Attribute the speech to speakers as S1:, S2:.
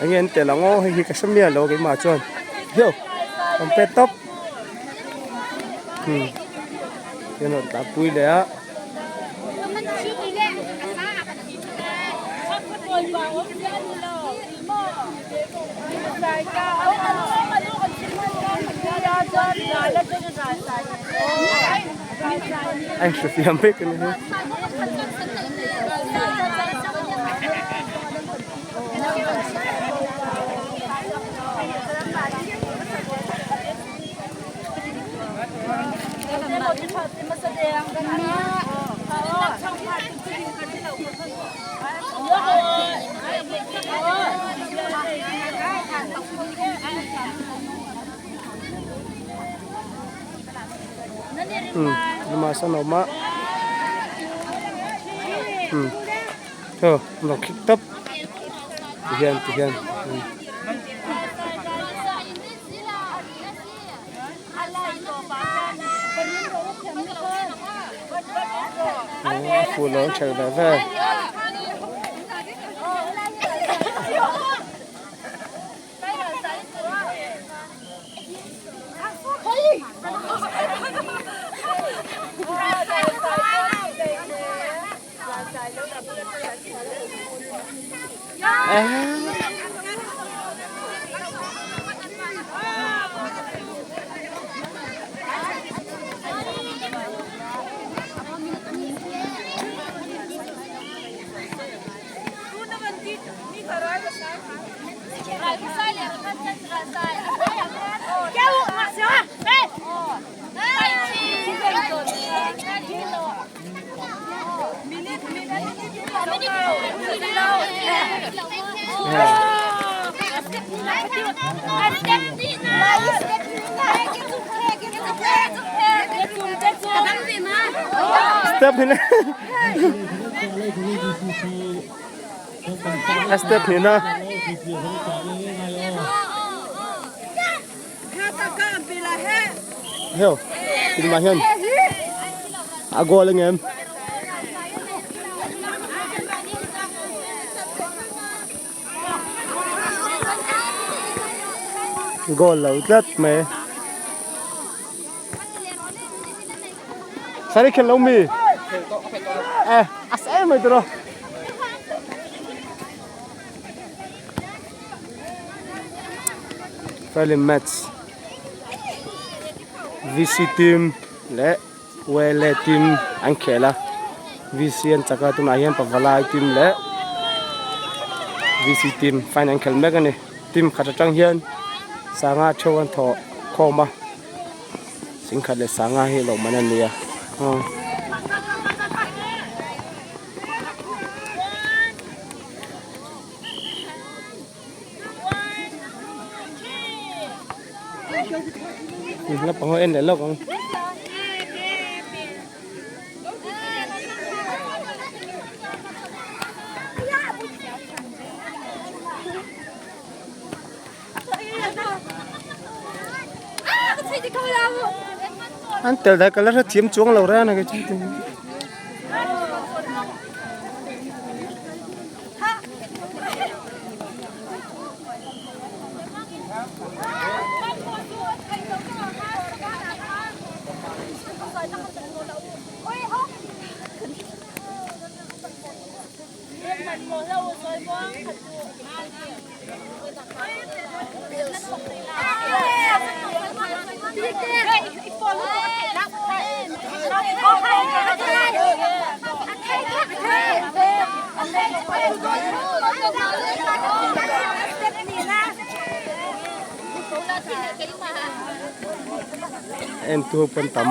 S1: Enge an tel ang aw hei hi ka hre miah lo keimah chuan hiau an pet tawp hmm hian rawn tah pui leh a. A inhre fiam vek a ni hi. Luma sawn a awm a umm aw an rawn khik tawp tihian tihian umm. A fuh lo an ṭhelh ve ve. Step hi na a step hi na heo tin mah hian a goal ang em goal lo tlat mai sari khel lo mi eh a sa em mai tawh Friendly match VC team leh Wele team an khel a VC an chak a tunah hian Pavalai team leh VC team final an khel mek a ni team khat atang hian sanga theuh an thawh khawm a singkhat leh sanga hi lawhman a ni a. Naupang ho en leh lawk ang. An tel dai ka la hrethiam chuang lo reng a ni kei chu. En tu pawn tam.